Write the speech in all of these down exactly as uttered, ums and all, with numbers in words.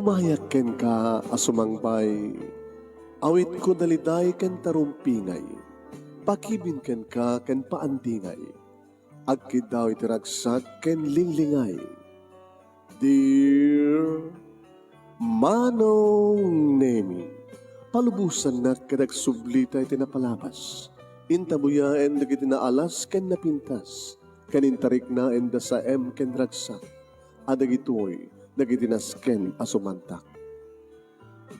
Mayak kenka a sumangbay, awitko daliday ken tarumpingay, pakibin kenka ken paandingay, agkiddaw iti ragsak ken linglingay. Dear Manong Nemi, palubosannak ket agsublita iti napalabas. Intabuyaen dagiti naalas ken napintas, ken intariknaenda saem ken ragsak. A dagitoy dagiti nasken a sumantak.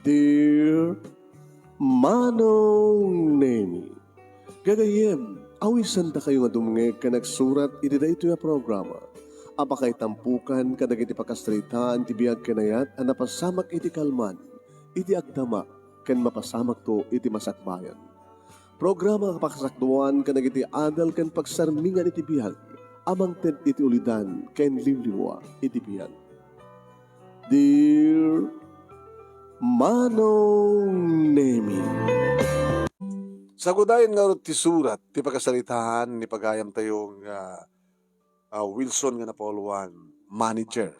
Dear Manong Nemi, gagayyem, awisandakayo nga dumngeg ken agsurat iti daytoy a programa a pakaitampukan kadagiti pakasaritaan ti biag ken ayat a napasamak iti kalman, iti agdama, ken mapasamakto iti masakbayan. Programa a pakasakduan kadagiti adal ken pagsarmingan iti biag a mangted iti ulidan ken liwliwa iti biag. Dear Manong Nemi. Sagudayen ngarud ti surat ti pakasaritaan ni pagayamtayo nga, ah, Wilson nga napauluan, manager.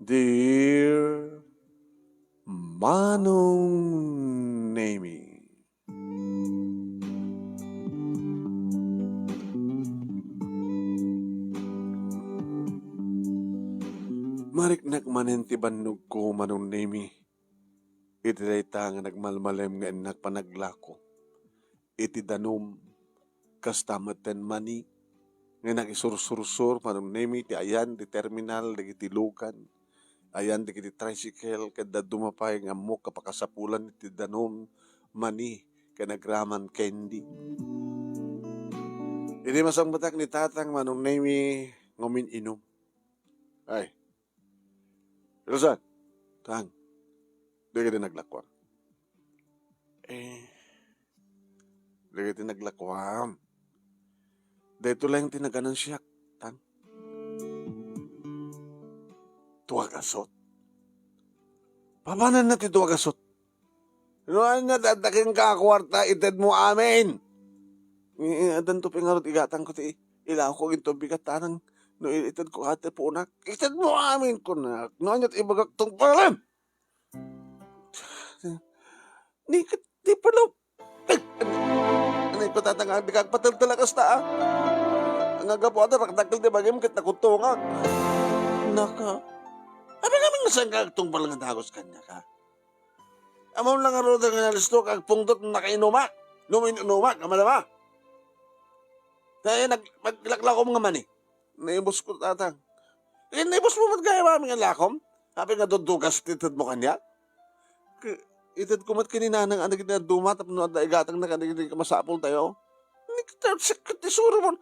Dear Manong Nemi. Mariknak manen ti bannogko, Manong Nemi, iti dayta nga nagmalmalem nga innak panaglako iti danum, kasta metten mani nga nakisursursur, Manong Nemi, ti ayan ti terminal dagiti lugan, ayan dagiti tricycle, ket dadduma pay nga ammok a pakasapulan iti danum, mani, ken agraman candy. Idi masangpetak ni Tatang, Manong Nemi, nga umin-inum. Ay, Rosan, Tang, dagiti naglakuam. Eh, dagiti naglakuam. Dayto laeng ti naganansiak, Tang. Dua gasut. Papananna ti dua gasut? No ania ti adda kenka a kuarta, itedmo amin. Eh, eh, addanto pay ngarud igatangko ti ilako inton bigat, Tatang. No i-, itedko ati punak, itedmo amin, kunak. No ania ti ibagak tungpalem? Ni ket ti palo. Ay, anay ko, Tatang, dika agpateltel a kasta, ah. Nga gapu ata rakdakkel ti bagim ket nakuttungak. Naka. Apay ngamin nga saanka agtungpal nga dagus kaniak, ha? Ammom la ngarud nga nalistok, agpungtot, nakainumak. No, inumak, amalama. Kaya nag-, maglaklakom nga mani. Naibus ko, Tatang. Eh, naibus mo met gayam amin nga lakom? Apay nga duddugas ti itedmo kaniak? Ke-, itedko met ken ni Nanang a dagiti dadduma tapno adda igatangna kadagiti masapultayo. Ni ket ti suro mo.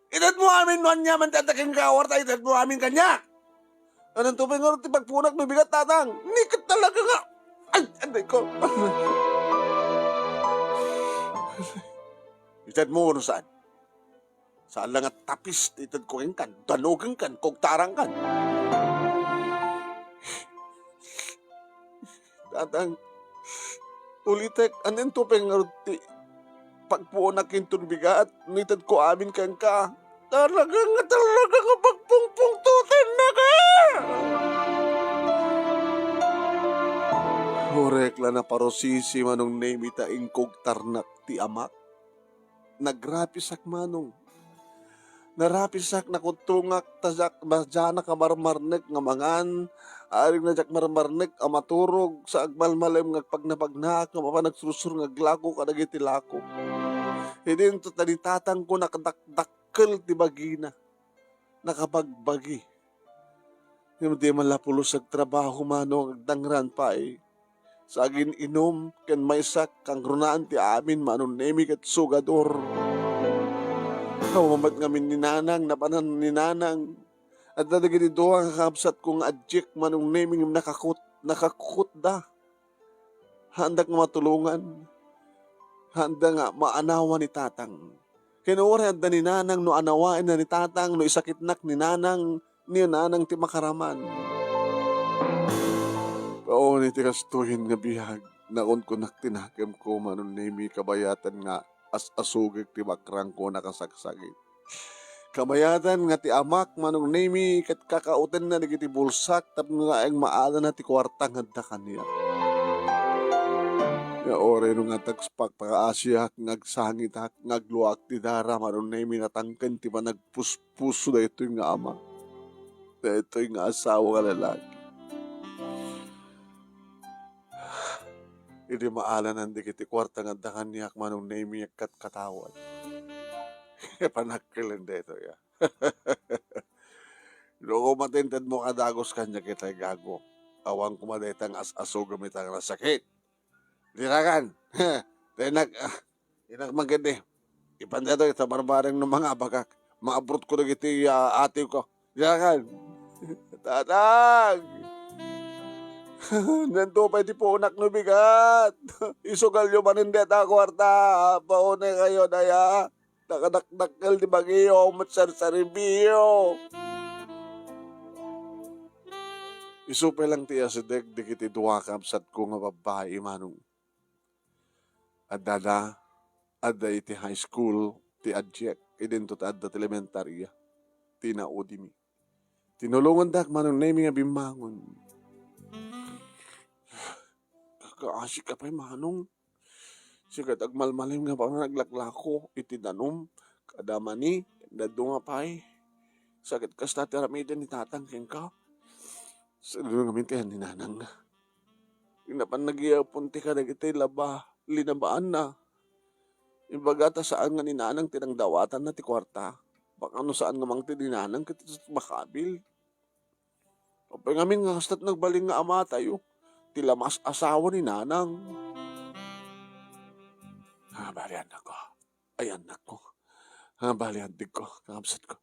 Itedmo amin no ania man ti adda kenka a kuarta, itedmo amin kaniak. Addanto pay ngarud ti pagpunak no bigat, Tatang. Ni ket talaga nga. Ay, anay ko. Itedmo wenno saan? Saan la nga tapis ti itedko kenka, danogengka, kugtarangka. Tatang, ulitek, addanto pay ngarud ti pagpuonak inton bigat, no itedko amin kenka. Talaga nga, talaga nga pagpungpungtotennaka! Uray la naparusisi, Manong Nemi, ta inkugtarnak ti amak. Nagrapisak, Manong. Narapisak, nakuttungak, ta diak, diak marmarnek nga mangan. Aring na diak marmarnek a maturog, sa agmalmalem nga agpagnapagnaak, nga mapan agsursur nga aglako kadagiti lako. Idinto ta ni tatangko nakadakdakkel ti bagina. Nakabagbagi. Ngem di man la pulos agtrabaho, Manong, agdangraan pay. Sa agin-inum ken maysa, kangrunaan ti amin, Manong Nemi, ket sugador. Awan met ngamin ni Nanang, napanan ni Nanang. Adda dagiti dua nga kakabsatko nga adiek, Manong Nemi, ngem nakakut-, nakakutda. Haandak nga matulongan. Haanda nga maanawa ni Tatang. Ken uray adda ni Nanang, no anawaenna ni Tatang, no isakitnak ni Nanang, ni Nanang ti makaraman. Pauni ti kastoyen nga biag, nakunkunak ti nakemko, Manong Nemi, kabayatan nga as-asugek ti bakrangko nakasagsagit. Kabayatan nga ti amak, Manong Nemi, ket kakautenna dagiti bulsak tapno laeng maalana ti kuarta nga adda kaniak. Nga uray no nga tagpakpakaasiak, nga agsangitak, nga agluaak ti dara, Manong Nemi, natangken ti panagpuspuso daytoy nga ama, daytoy nga asawa nga lalaki. Idi maalanan dagiti kuarta nga adda kaniak, Manong Nemi, agkatkatawat. Panagkelen daytoy, a. No koma ti intedmo nga dagus kaniak itay gago, awan koma dayta nga as-asugem ita nga nasakit. Dinagan! Dinak, ah, dinak man ketdi. Ipan daytoy ta barbareng no mangabakak. Maabrotko dagiti, ah, atiwko. Dinagan! Tatang! Nanto pay ti puonak no bigat. Isugalyo manen dayta a kuarta. Paunay kayo, daya. Nakadakdakkel ti bagiyo, met sarsaribiyo. Isu pay lang ti asideg dagiti dua kabsatko nga babbai, Manong. Adda da, adda iti high school ti adiak, idinto ta adda ti elementaria, ti naudimi. Tinulongandak, Manong Nemi, nga bimmangon. Kakaasika pay, Manong. Sika ti agmalmalim nga panaglaklako iti danum, kada mani, dadduma pay. Sakit kasta ti aramiden ni Tatang kenka. Saan ngamin ti ayan ni Nanang? Napan nagyapon ti kadagiti laba, linabaanna. Ibaga ta saan nga ni Nanang ti nangdawatanna ti kuarta. Baka no saan nga mangted ni Nanang ket makabil. Apay ngamin nga kastat nagbalin nga amatayo, ti lamas asawa ni Nanang. Ah, bali, annakko. Ay, annakko. Ah, bali, antigko, kakabsatko.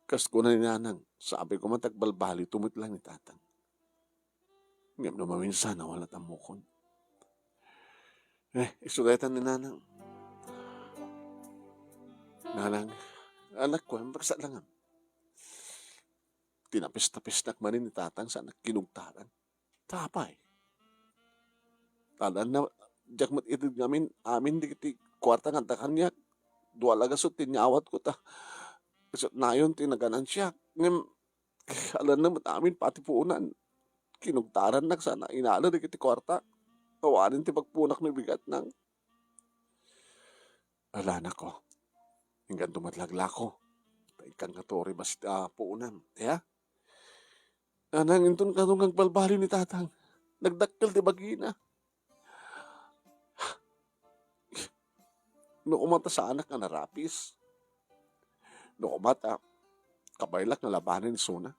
Kas kuna ni Nanang, sabi ko man, tagbalbaliw met lang ni Tatang. Ngem no maminsan, awan la tammokon. Eh, isu dayta ni Nanang. Nanang, annakko, ang paksa lang. Tinapis-tapisnak manen ni Tatang sana kinugtaran. Ta apay? Tadan na, diak met ited ngamin, amin dagiti kuarta nga adda kaniak. Dua la gasut ti inyawatko ta. Isut nayon ti naganansiak. Ngem, alanna met amin pati puonan. Kinugtarannak sana inala dagiti kuarta. Awanen ti pagpunak no bigat, Nang. Ala, annakko. Ingganto met laglako. Ta ikkan nga turi basta puonam. Ya? Nanang, inton kano nga agbalbaliw ni Tatang. Nagdakkel ti bagina. No koma ta saanak nga narapis. No koma ta kabaylak nga labanen isuna.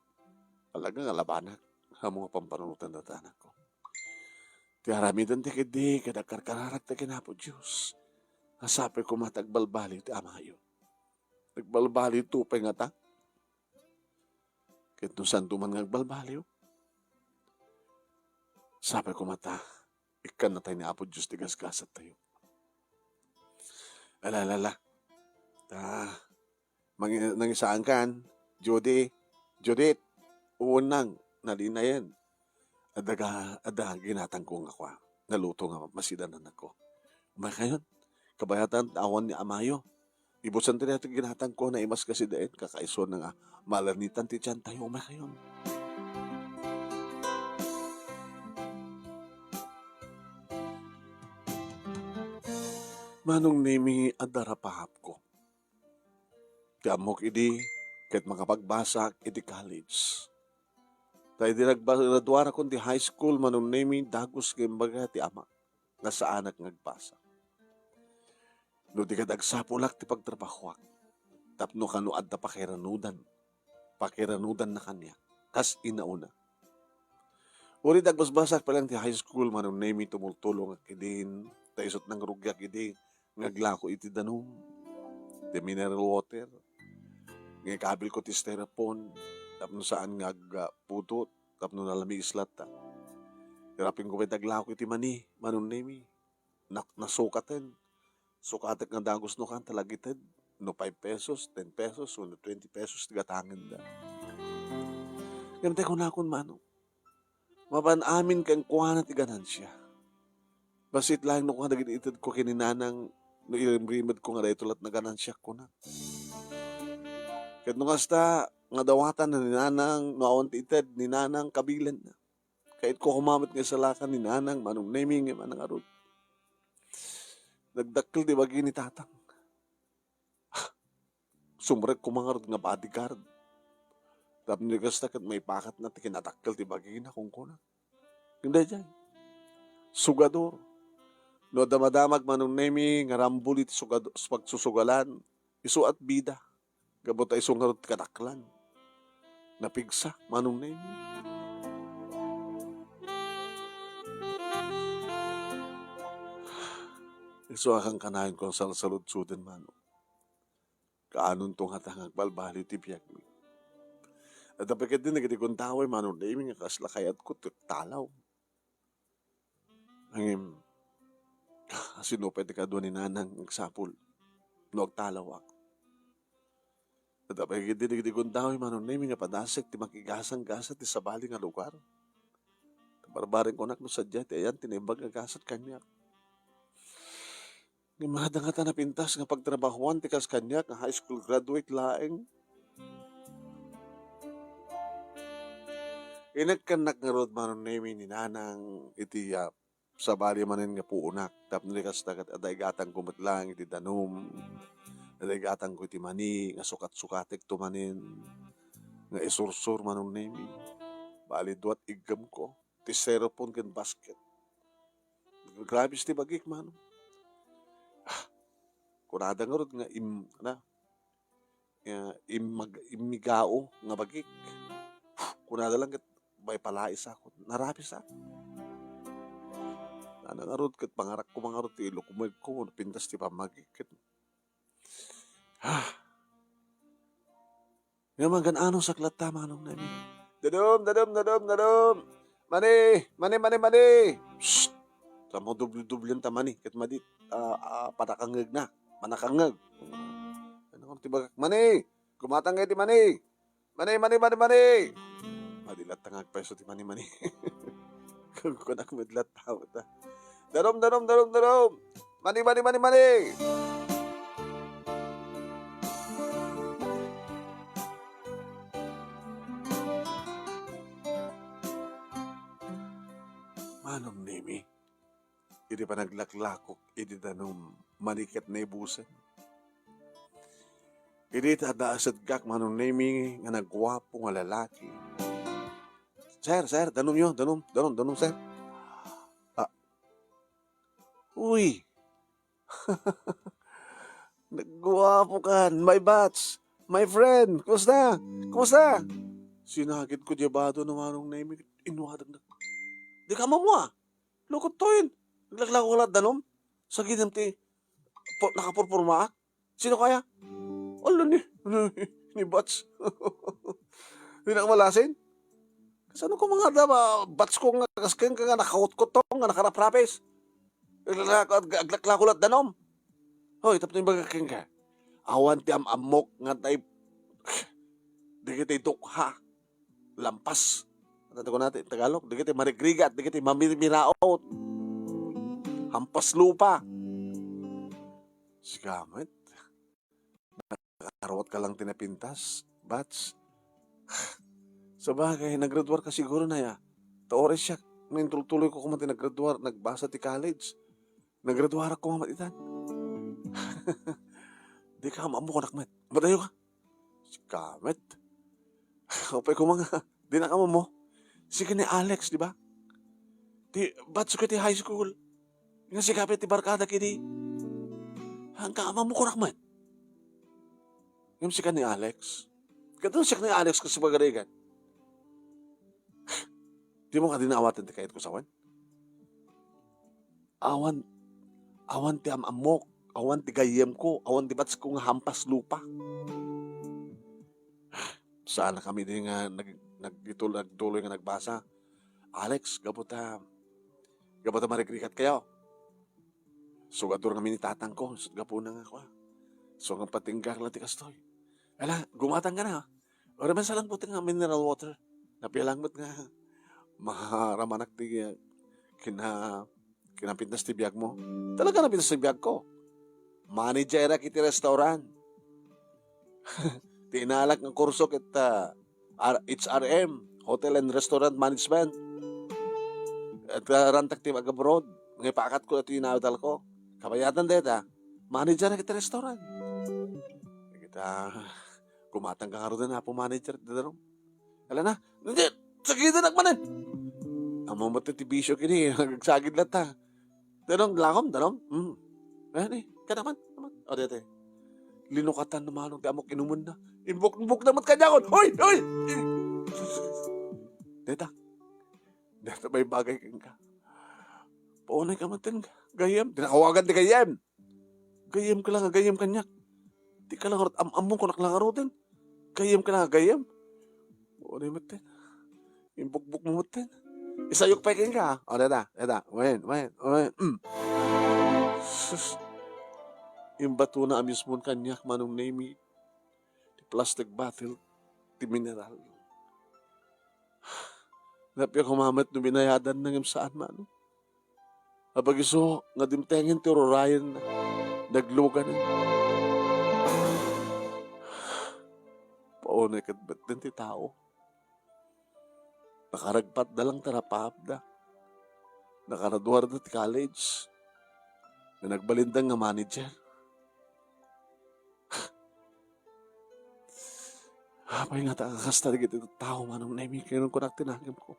Talaga nga labanak. Amo nga pampanunotan dayta, annakko. Ti aramiden ti ketdi ket agkarkararak ti ken Apo Dios. Nga sapay koma ti agbalbaliw ti amayo. Nagbalbaliw to pay ngata. Ket no saanto man nga agbalbaliw, sapay koma ta ikkannatay ni Apo Dios ti gasgasattayo. Ala, ala, ala. Ta, mangi-, nangisaankan, Judy, Judith, uunang, nalinayen. Adda ga-, adda ginatangko nga kua, naluto nga masidan, annakko. Umay kayon, kabayatan awan ni amayo. Ibusan ti daytoy ginatangko, naimas kasi daen, kakaisuna nga malanitan ti tiantayo, umay kayon. Manong Nemi, adda rapaapko. Ti ammok idi, ket makapagbasaak iti college. Ta idi naggraduarakon ti high school, Manong Nemi, dagus nga imbaga ti ama nga saanak nga agbasa. No di ket agsapulak ti pagtrabahoak, tapno kano adda pakiranudan, pakiranudanna kaniak, kas inauna. Uray ti agbasbasaak pay lang ti high school, Manong Nemi, tumultulongak idin, ta isut' nangrugiak idi nga aglako iti danum, ti mineral water, nga ikabilko ti styrofoam, tapno saan nga agpudot, tapno nalamiis latta. Irapingko pay ti aglako iti mani, Manong Nemi. Nak-, nasukaten. Sukatek nga dagus no kanta lagited, no five pesos, ten pesos, wenno twenty pesos ti gatangenda. Ngem ti kunakon, Manong, mapan amin kenkuana ti ganansia. Bassit laeng no kua dagiti itedko ken ni Nanang no irimrimedko nga daytoy lat naganansiak, kuna. Ket no kasta nga dawatan ni Nanang, no awan ti ited ni Nanang kabilenna. Kayatko koma met nga isalakan ni Nanang, Manong Nemi, nga manangarud. Nagdakkel ti bagi ni Tatang. Sumrek koma ngarud nga bodyguard. Tapno di kasta ket maipakatna ti kinadakkel ti bagina, kunkuna. Ket daydiay, sugador. No adda madamag, Manong Nemi, nga rambol iti sugad-, pagsusugalan, isu at bida. Gapu ta isu ngarud ti kadaklan. Napigsa, Manong Nemi. Isu a kankanayon ko a salsaludsuden, Manong. Kaanonto ngata nga agbalbaliw ti biagmi. Adda pay ketdi dagiti gundaway, Manong Nemi, nga kasla kayatko ti agtalaw. Ngem, sino pay ti kadua ni Nanang nga agsapul no agtalawak? Adda pay ketdi dagiti gundaway, Manong Nemi, nga padasek ti makigasang-gasat ti sabali nga lugar. Barbareng kunak no sadiay ti ayan ti naimbag a gasat kaniak. Ngem adda ngata napintas nga pagtrabahoan ti kas kaniak nga high school graduate laeng. Inekkannak ngarud, Manong Nemi, ni Nanang iti, ah, sabali manen nga puonak. Tapno di kasta ket adda igatangko met laeng iti danum. Adda igatangko iti mani nga sukat-sukatekto manen nga isursur, Manong Nemi. Bali, duat iggemko. Ti styrofoam ken basket. Grabe ti bagik, Manong. Ah, kunada ngarud nga im-, na, nga immag-, immigao nga bagik. Kunada lang ket maipalaisakon. Narabisak. Nana ngarud ket pangarakko mangarud ti ilukmegko, napintas ti pammagik ket. Ah. Nga magan-ano saklatta, Manong Nemi. Dadum, dadum, dadum, dadum. Mani, mani, mani, mani. Psst. Samo dubli-dublian ta mani. Ket madi, ah, ah, panakangngeg na. Panakangngeg. Ano ti bagak? Mani, gumatang kayo ti mani. Mani, mani, mani, mani. Madi latta nga agpayso ti mani, mani. Kunak met latta. Darum, darum, darum, darum. Mani, mani, mani, mani. Manong Nemi, idi panaglaklakok idi danum, mani ket naibusen. Idi ta adda asetgak, Manong Nemi, nga naguapo nga lalaki. Sir, sir, danum yo, danum, danum, danum, sir. Ah. Uy. Nagguapo kan, my batch, my friend. Kumusta? Kumusta? Sinagid ko diay bado na Manong Nemi, inwadag na. Di ka mamua. Lukot toyen. Naglaklako ka la danum. Sagidem ti pu-, nakapurpurmaak. Sino kaya? Ala ni, ni batch. Di na malasin. Kasano ko mga da, ba, batch ko nga, kas kenka nga nakakutkot to, nga nakaraprapis. Aglaklako, ag-, aglaklako la danum. Hoy, tapno imbagak kenka. Awan ti am-ammok nga tay, dagiti dukha. Lampas. Ano to kunati, Tagalog? Dagiti marigrigat, dagiti mamirmiraot. Hampas lupa. Sika met. Nakaruat ka lang ti napintas, batch. Sabagay, naggraduar ka siguro na ya. Ta oras siya, naintultuloy ko koma ti naggraduar, nagbasa ti college. Naggraduarak koma met itan. Di ka am-ammo kunak met. Madayo ka. Sika met. Apay koma nga, di na ka mammo. Sika ni Alex, di ba? Ti, batch ko ti high school. Nga sika pay ti barkada kidi. Hangka mammo kunak met. Ngem sika ni Alex. Kadun siak ni Alex kasi pagarigan. Di mo kadi naawaten ti kayat ko sawen? Awan, awan ti am-ammok, awan ti gayyemko, awan ti batchko nga hampas lupa. Saan a kami di nga nag-, nagditul-, nagduloy nga nagbasa. Alex, gapu ta, gapu ta marigrigat kayo. Sugador ngamin ni tatangko, isut' gapuna nga kua. So, nga patinggak la ti kastoy. Ala, gumatang ka na, ha? Ora man sa lang puti nga mineral water. Napialang met nga maharamanak ti, uh, kina-, kinapintas ti biag mo. Talaga napintas ti biag ko. Manager ak iti restaurant. Ti inalak nga kurso ket, ah, R-, H R M, Hotel and Restaurant Management. Ket, ah, rantak ti ag-abroad. Nga ipaakatko iti inawidalko. Kabayatan dayta, manager iti restaurant. Kita, kumatang ka ngaruden, Apo Manager, ti danum. Ala na, "Hindi, sagidanak manen." Ammom met ti bisio kini, agsagid latta. Danum, lakom, danum. Hmm. Ayan eh, kanaman, kanaman. O, dete. Linukatan na manong ti ammok inumenna. Imbukbok na met kaniakon. Hoy! Hoy! Deta. Deta may bagay kenka. Paunay ka met, gayyem. Dinakawagan ti gayyem. Gayyem ka lang, gayyem kaniak. Di ka lang, am-, ammom kunak lang aruden. Gayyem ka lang, gayyem. Paunay met. Imbukbok mo met. Isayok pay kenka. O, deta, deta. Wen, wen, wen. Mm. Sus. Imbatona a mismon kaniak, Manong Nemi. Ti plastic bottle, ti mineral. Nappiak umamet no binayadan na ngem saan, Manong. Apag isu nga dimtengen ti ururayen na, nagluganen. Paunay ket met ti tao. Nakaragpatda lang ti rapaapda. Nakaraduarda ti college. Nga nagbalinda nga manager. Apay nga ta kasta dagiti tao, Manong Nemi, kinunkunak ti nakemko.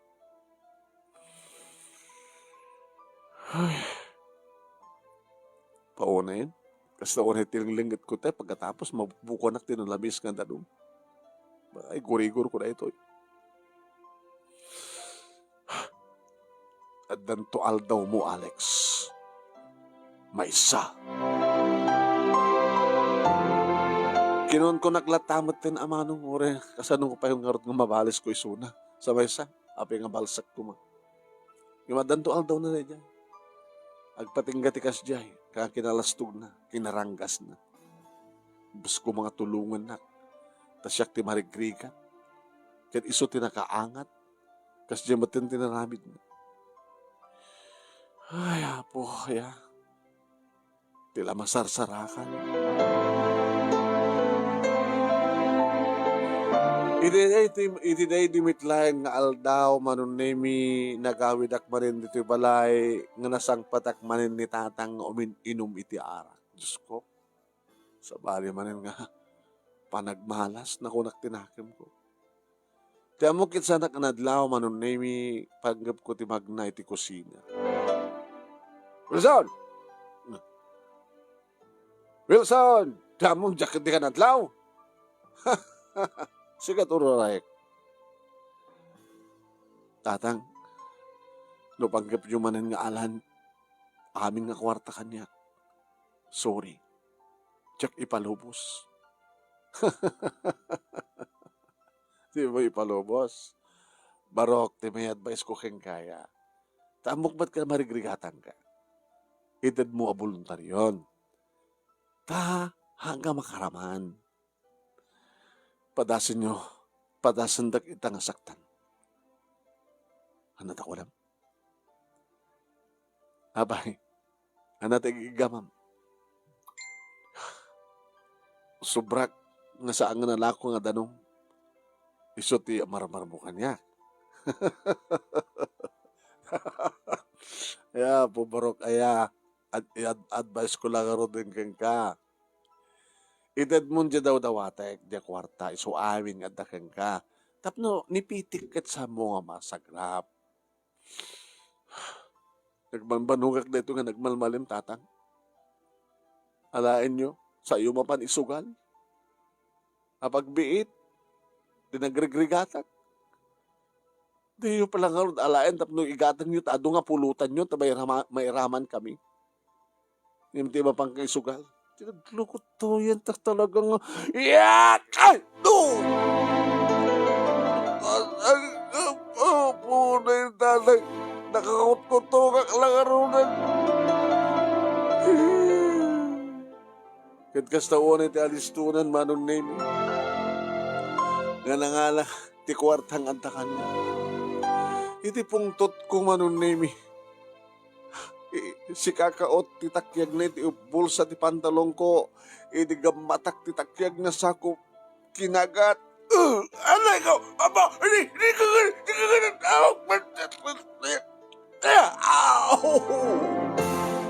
Ay. Paunay. Kasta unay ti linglengetko tay, pagkatapos, mabukbukonak ti nalamis nga danum. Ay, gurigor ko daytoy. Addanto aldawmo, Alex. Maysa. Kinunkunak latta met ti amanong, ure, kasano ko pay ngarud nga mabalisko isuna. Sa maysa, apay nga balsak koma. Ngem addanto aldawna daydiay. Agpatingga ti kasdiay, ket kinalastogna, kinaranggasna. Bes koma nga tulongannak, ta siak ti marigrigat. Ket isu ti nakaangat, kasdiay met ti inaramidna. Ay, Apo, ya. Ti la masarsarakan. Iti daydi, iti daydi met laeng nga aldaw, Manong Nemi, nagawidak manen ditoy balay nga nasangpetak manen ni Tatang nga umin-inum iti arak. Diosko, sabali manen nga panagmalas, nakunak ti nakemko. Ti ammok ket sanak nga nadlaw, Manong Nemi, panggepko ti magna iti kusina. Wilson! Wilson! Ti ammom diak ket dika nadlaw? Sika ti ururayek. Tatang, no panggepyo manen nga alan amin nga kuarta kaniak, sorry. Diak ipalubos. Dimo ipalubos. Barok ti may-advice ko kenka, ya. Ta ammok met nga marigrigatanka. Itedmo a boluntarion. Ta, haanka makaraman. Padasenyo, padasendak ita nga saktan. Ania ti kunem? Apay, ania ti igiggamam? Sobrak nga saan nga nalako nga danum. Isu ti marmarmo kaniak. Ya, Apo Barok, aya, ad-, ad-, advice ko lang ngaruden kenka. Itedmon diay dawdawatek, diay kuarta, isu amin nga adda kenka. Tapno ni Pitik ket saanmo nga masagrap. Nagbanbanogak daytoy nga nagmalmalem, Tatang. Alaenyo, sayo mapan isugal. Apagbiit, ti nagrigrigatak. Diyo pala ngarud alaen tapno igatangyo ta adu nga pulutanyo ta mairama-, mairaman kami. Ngem ti mapan nga isugal. Ti naglukutoyan ta talaga nga, yak! Ay! No! Ay, ay, ay, ay, punay, tatay. Nakakutkuto nga kalangarunan. Ket kasta unay ti alistonan, Manong Nemi, nga nangala ti kuarta nga adda kaniak. Iti pungtotko, Manong Nemi, i-, sikakaot ti takyagna iti bulsa ti pantalonko, iti gammatak ti takyagna sakop. kinagat. Uh, anay ko, aba, di, di ka, di ka, di ka, aw, aw!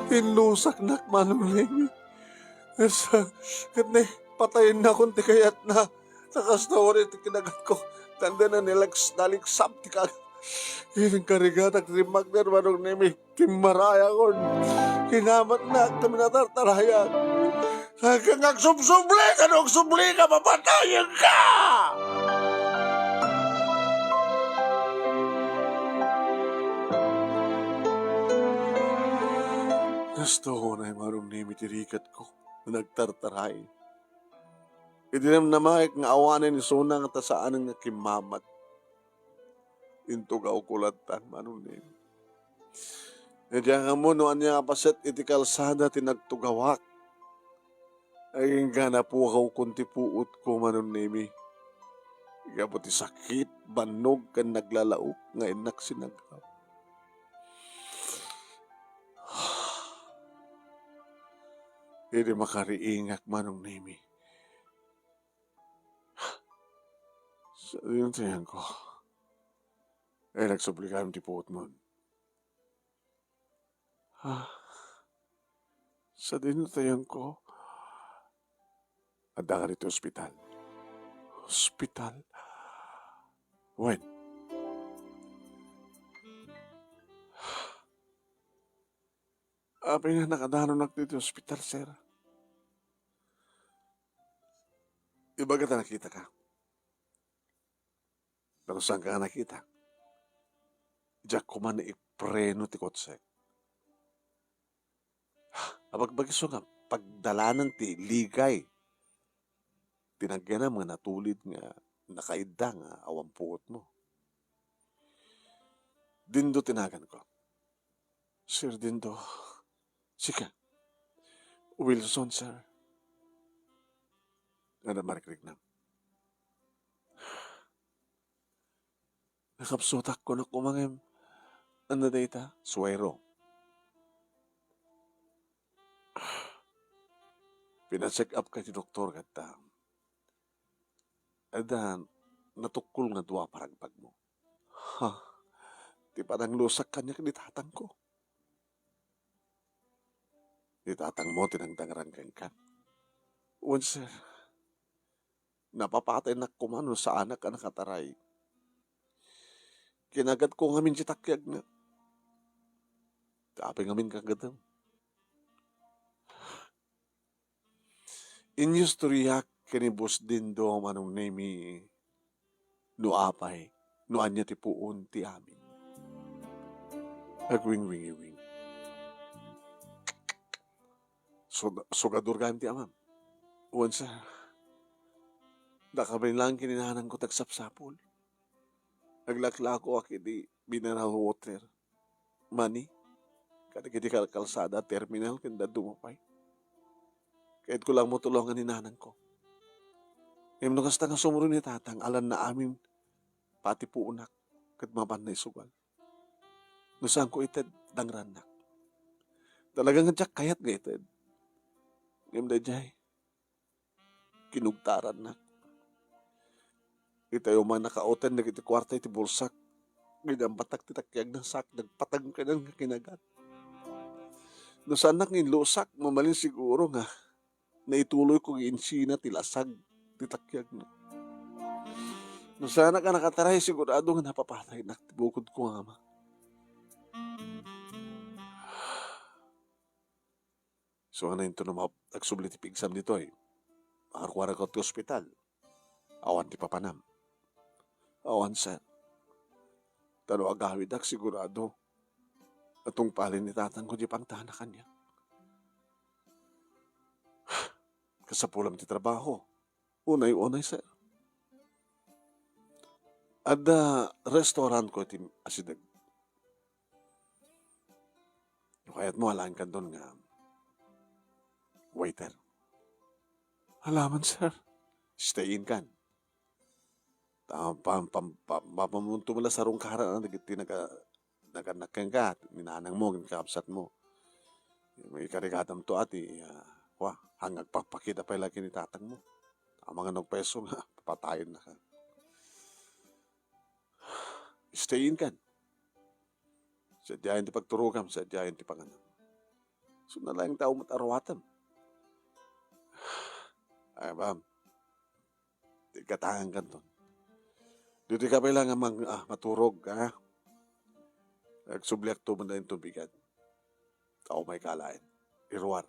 Inlusaknak, Manong Nemi. Sa, ket ni, patayennakon ti kayatna. Ta kasta wari ti kinagatko. Tanda na nilaks-, naliksab ti kagat. Inkarigatak ti magder, Manong Nemi. Timmarayakon. Kinamatnak, kami natartarayak. Kag agsubsubli, kano agsubli ka, papatayen ka! Kasto unay, Manong Nemi, ti rikatko. Nagtartaray. Idi namnamaek nga awanen isuna nga ta saanen nga kimmamat, intugawko lattan, Manong Nemi. Diak ammo no ania nga paset iti kalsada ti nagtugawak. Agingga napukawkon ti puotko, Manong Nemi. Gapu ti sakit, bannog, ken naglalaok nga innak sinaggaw. Idi makariingak, Manong Nemi. Sadino ti ayanko? Ay, nagsubli kami ti puotmon. Ah, sadino ti ayanko? Adda ka ditoy ospital. Ospital? Wen? Apay nga nakadanonak ditoy ospital, sir? Ibaga ta nakitaka. Pero saan ka nga nakita? Diak koma naipreno ti kotsek. Abagbagis nga pagdalanan ti ligay ti nagyanam nga natulid nga nakaidda nga awan puotmo. Dindo ti naganko. Sir Dindo, sika? Wilson, sir. Adda marikriknam. Nakapsutak kunak koma ngem, ania dayta? Suero. Pina-check up ka ti doktor kasta. Adda natukkol nga dua paragbagmo. Ha? Ti pananglusak kaniak ni tatangko. Ni tatangmo ti nangdangran kenka. Wen, sir. Napapataynak koma no saanak a nakataray. Kinagatko ngamin ti takiagna. Apay ngamin kagatam? Inyustoriak ken ni Boss Dindo, Manong Nemi, no apay, no ania ti puon ti amin. Agwingwingiwing. Sug-, sugador gayam ti amam. Wen, sir. Dakabain laeng ken ni nanangko ti agsapsapul. Naglaklakoak iti mineral water. Mani, kadagiti kalkalsada, terminal, ken dadduma pay. Kayatko lang mo tulongan ni nanangko. Ngem no kasta nga sumro ni tatang, alanna amin pati puonak, ket mapanna isugal. No saanko ited, dangrannak. Talaga nga diak kayat nga ited. Ngem daydiay, kinugtarannak. Itayo man nakauten dagiti kuarta iti bulsak. Ginambatak ti takiagna, sak, nagpatag kanian nga kinagat. No saannak nga inlusak, mabalin siguro nga naituloyko nga insina ti lasag ti takiagna. No saanak a nakataray, sigurado nga napapataynak ti bukodko nga ama. So, ano, inton no ma-, agsubli ti pigsam ditoy? Makaruaragko ti ospital. Awan ti papanam. Awan, sir. Ta no agawidak, sigurado a tungpalen ni tatangko ti pangtana kaniak. Kasapulam ti trabaho. Unay-unay, sir. Adda restaurantko iti asideg. No kayatmo, alaenkan don nga waiter. Alaman, sir. Stay in kan. Ta, pam-, pam-, pam-, mapamunto man la sarungkaran dagiti naga-, nagannak kenka, ni nanangmo, ken kakabsatmo. Ikarigatamto a ti, ah, wa, haan nga agpakpakita pay la ken ni tatangmo. Amangan no agpayso nga, papatayen na ka. Stay in kan. Sadiayen ti pagturogam, sadiayen ti panganam. So, nalaing tao met aruatem. Ay, bam. Ti katangan kanton. Ditoy ka pay lang nga mang-, ah, maturog, ha? Agsubliak to man daytoy tubigan. Tao may kalain. Iruar.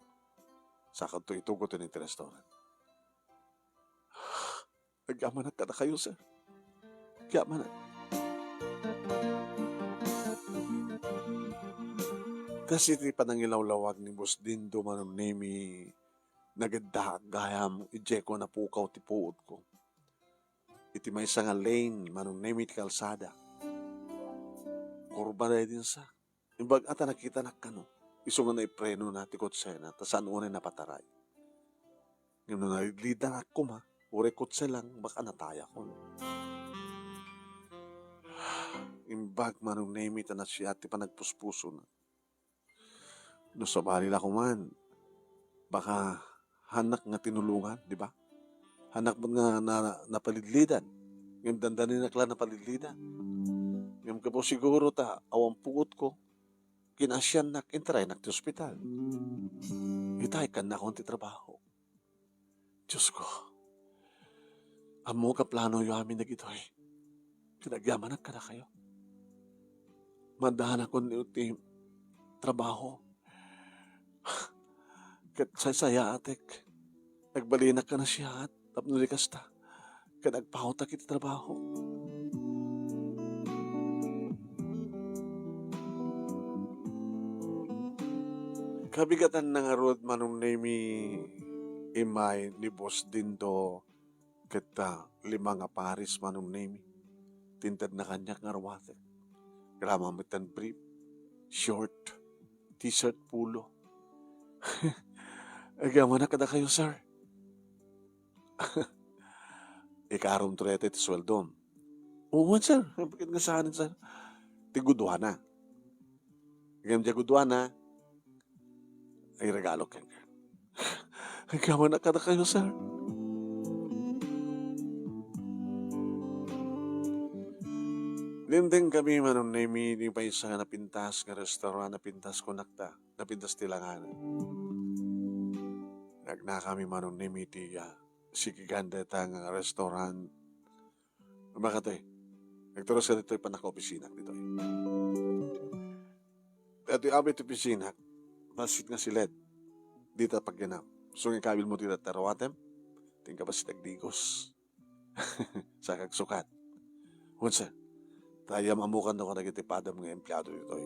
Sakadto itugot ti restaurant. Agyamanak kadakayo, sir. Agyamanak. Kas iti panangilawlawag ni Boss Dindo, Manong Nemi, nageddaak gayam, idiay ko napukaw ti puodko. Iti maysa nga lane, Manong Nemi, ti kalsada. Kurba na din sa. Imbag a ta nakitanak kano, isu nga naiprenona ti kotsena, ta saan unay napataray. Ngem no nalidlidanak koma, uray kotse lang, baka natayakon. Imbag, Manong Nemi, ta nasiat ti panagpuspusona. No sabali la koman, baka hanak nga tinulongan, di ba? Hanak met nga na-, napalidlidan. Ngem dandaninak la napalidlidan. Ngem gapu siguro ta awan puotko, kinasiannak, intaraynak ti ospital. Itay, kannakon ti trabaho. Diosko, ammok a planoyo amin dagitoy. Ket agyamanak kadakayo. Maddanakon ti trabaho. Ket saysayaatek. Nagbalinak a nasiaat tapno di kasta. Ket agpawtak iti trabaho. Kabigatanna ngarud, Manong Nemi, immay ni Boss Dindo ket, ah, lima nga pares, Manong Nemi, ti intedna kaniak nga aruatek. Agraman met tan brief, short, t-shirt, polo. Agyamanak kadakayo, sir. Ikarumto daytoy ti sueldom. Oo, sir. Ket nga saan, sir? Ti guduana. Ngem diay guduana, iregalok kenka. Agyamanak kadakayo, sir. Dimdem kami, Manong Nemi, ni maysa nga napintas nga restaurant, napintas kunak ta, napintas ti langana. Nagnakami, Manong Nemi, ti, ah, sikigan dayta nga restaurant. Makati, nagturus ka ditoy panakaopisina ditoy. Daytoy amin ti opisina, bassit nga siled. Dita pagyanam. So, nga ikabil mo dita ti aruatem, ti inkabassit agdigos. Sakagsukat. Unsa? Tayam amukan no kadagiti padam nga empleado ditoy.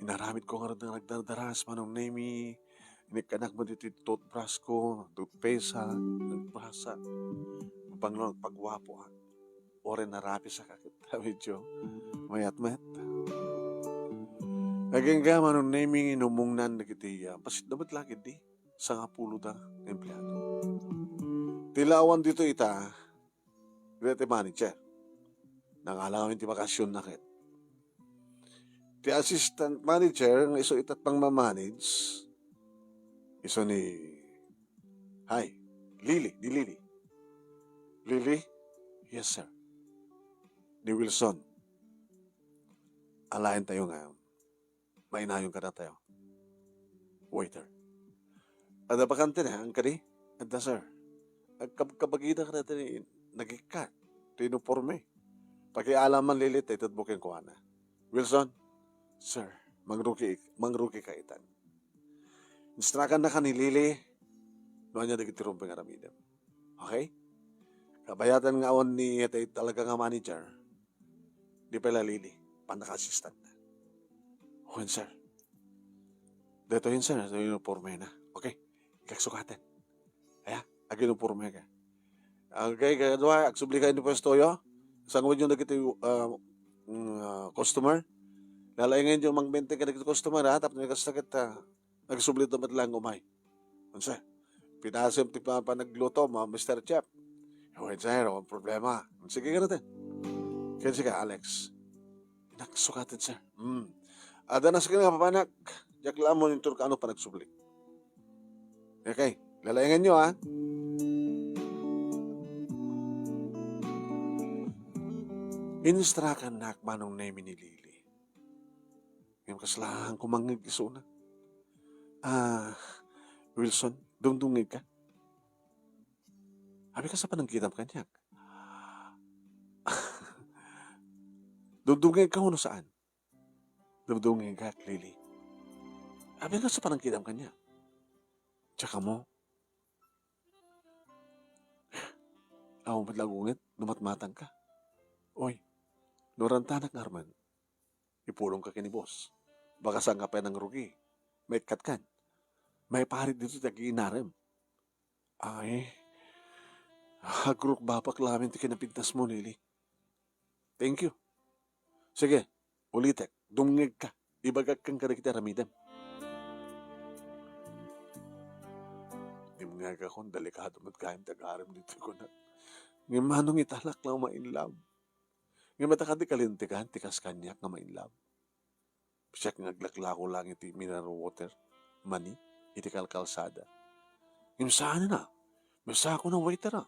Inaramid ko ngarud nga nagdardaras, Manong Nemi. Inikkanak mo ditoy toothbrush ko, toothpaste, ha? Nagbrasa. Pangno, pagwapo, ha? Ore narapis a kakit. Medyo mayat-mayat. Agingga, Manong Nemi, inumongnan dagiti, ah, bassit da met la ketdi. Sangapulo da empleado. Ti lawan ditoy ita, dayta ti manager. Nangala ngamin ti bakasionna ket. Ti assistant manager nga isu ita ti mangmamanage, isu ni, hay, Lily, ni Lily. Lily? Yes, sir. Ni Wilson. Alaen tayo nga mainayon kadatayo. Waiter. Adda bakante na, ang kadi? Adda, sir. Agkabkabagida kadatayo ni nagikkat. Ti uniforme. Pakialaman, Lily, ta itedmo kenkuana. Wilson, sir, mangrugi, mangrugi ka itan. Instructan na ka ni Lily, no anya dagiti rumbeng aramidem. Okay? Kabayatan nga awan ni, itay talaga nga manager, di pay la Lily, pannaka-assistant na. Wen, sir. Daytoy, sir, daytoy uniforme na. Okay. Ikaksukaten. Aya, aguniforme ka. Okay, kadua, agsubli kayo ni pwestoyo. Sanguenyo dagiti, ah, mm, ah, customer. Lalainganyo mangmenteng kadagiti customer, ha? Tapno kasta ket, ah, agsubli to met lang umay. Unsa? Pinasem ti pa-, panagluto, ma-, Mister Chef. Wen, sir, ang problema. Sige, ganun din. Kaya sige, Alex. Inaksukaten, sir. Hmm. Adda na sige nga papanak. Diak la ammo inton kaano panagsubli. Okay. Lalainganyo, ha? Instrakannak Manong Nemi ni Lily. Ngem kasla kumangngeg isuna. "Ah, Wilson, dumdumngegka? Apay, kasta panangkitam kaniak?" "Dumdumngegka wenno saan?" "Dumdumngegak, Lily." "Apay, kasta panangkitam kaniak?" "Diak ammo." "Awan met la agunget no matmatangka. Oy, no rantanak ngarud, ipulongka ken ni boss. Baka saanka pay nangrugi. Maikkatkan. Maiparit ditoy ti agiinarem." "Ay, agrukbabak laeng ti kinapintasmo, Lily. Thank you. Sige, ulitek, dumngegka. Ibagak kenka dagiti aramidem." Ngem nga gakon, delikado met gayam ti agarem ditoy kunak. Ngem Manong, italak la nga ma-in love. Ngem adda kadi kalintegan ti kas kaniak nga ma-in love? Siak nga aglaklako lang iti mineral water, mani, iti kalkalsada. Ngem saanen a, masako nga waiter a.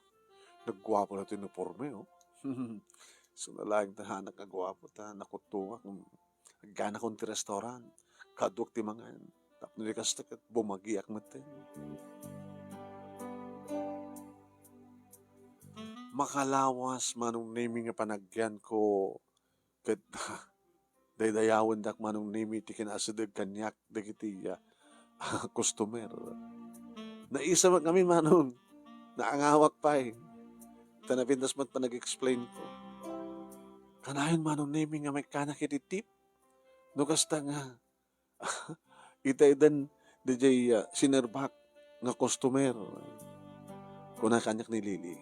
Nagguapo na ti uniforme, oh. Isuna laeng ta, anak nga guapo ta, nakuttongak. Agyanakon ti restaurant. Kaduak ti mangan. Tapno di kasta ket bumagiak metten. Makalawas, Manong Nemi, nga panagyanko ket daydayawendak, Manong Nemi, ti kinaasideg kaniak dagiti, ah, customer. Naisem kami, Manong. Naangawak pay. Ta napintas met panag-explain ko. Kanayon, Manong Nemi, nga maikkanak iti tip. No kasta nga, itaydan daydiay, ah, sinerbak nga customer. Kuna kaniak ni Lily,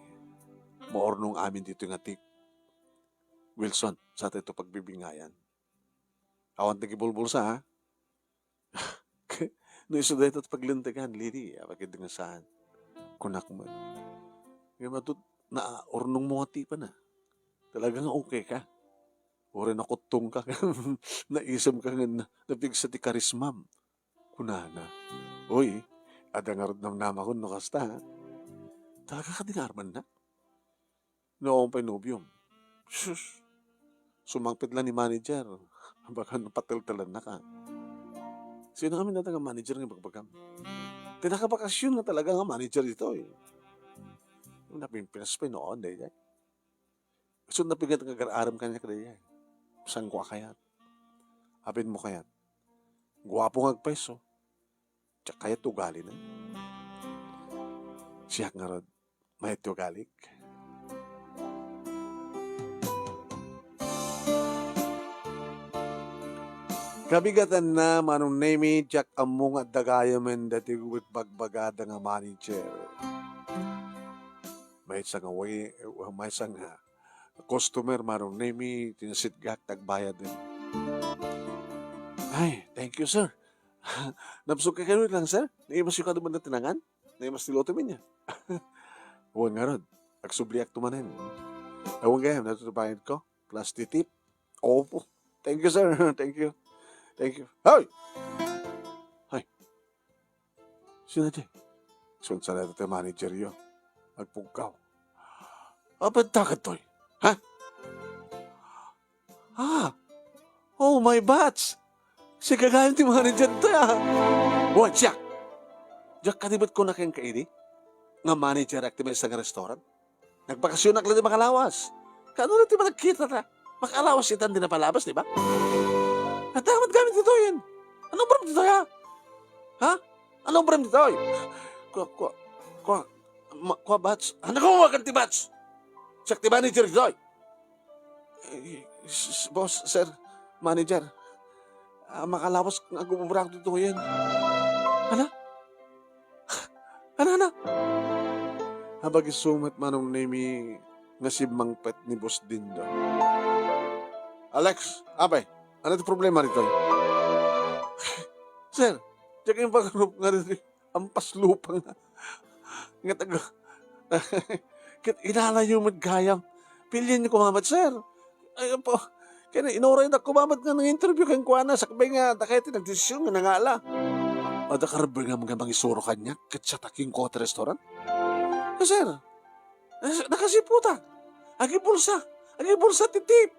maurnong amin ditoy nga tip. Wilson, saan tayo pagbibingayan? Awan ti gibulbulsa, ha? No isu dayta ti paglintegan, Lily, apay ket di nga saan. Kunak met. Ngem adu, naurnongmo nga tipen a. Talaga nga okay ka. Uray nakuttongka. Naisem ka nga na-, napigsa ti karismam. Kunana, "Uy, adda ngarud namnamakon no kasta, ha? Talaga kadi nga armannak? No awan pay nobiom." Sus! Sumangpet la ni manager. Baka napateltelannak, a. Sino ngamin dayta nga manager nga ibagbagam? Ti nakabakasyon nga talaga nga manager ditoy. Napimpinas pay noon, daydiay. Isu napigsa nga agar-arem kaniak daydiay. Saan ko a kayat? Apay mo kayat? Guapo nga agpayso. Diak kayat ti ugalina. Siak ngarud, mayat ti ugalik. Kabigatanna, Manong Nemi, diak ammo nga adda gayamen daytoy bagbagada nga manager. Maysa nga way-, maysa nga customer, Manong Nemi, ti nasitgak ti agbayad. Ay, thank you, sir. Nabsog ka kano lang, sir? Naimas yung kado man ti nangan? Naimas ti loto mi niya. Wen ngarud, agsubliak to manen. Awan gayam, natutubayad ko. Plus ti tip. Opo. Thank you, sir. Thank you. Thank you. Hoy! Hoy! Sino ti? Sunsaran ti manager yo. Agpugkaw. Apay ta kadtoy? Ha? Ah! Oh, my batch! Si gagayon ti manager ta, ah! Wen, siak! Diak kadi met kuna kenka idi nga manager ak ti maysa nga restaurant? Nagbakasyonak la ti makalawas. Kaano la ti managkita ta? Makalawas itan di napalabas, di ba? Adda met gayam ditoyen. Ano obrem ditoy, ha? Ha? Ano obrem ditoy? Kua, kua, kua, ma-, kua, batch. Ano ko makan ti batch? Siak ti manager ditoy. Eh, s-, s-, boss, sir, manager. Ah, makalawas nga agubra ditoyen. Hala? Ano, ano? Habag isu met Manong Nemi nga simmangpet ni Boss Dindo. Alex, apay, ano ti problema ditoy? Sir, diak impagarup nga ditoy ampas lupa nga, nga taga, ket ilalayo met gayam. Pilienyo kumabat, sir. Ay, apo. Kaya inuraydak kumabat nga nang-interview kenkuana, sakbay nga dakay ti nagdesisyon nga nangala. Adda karbengam nga mangisuro kaniak ket siak ti kinkuan ti restaurant? Eh, sir, eh, nakasiputa. Agibulsa. Agibulsa ti tip.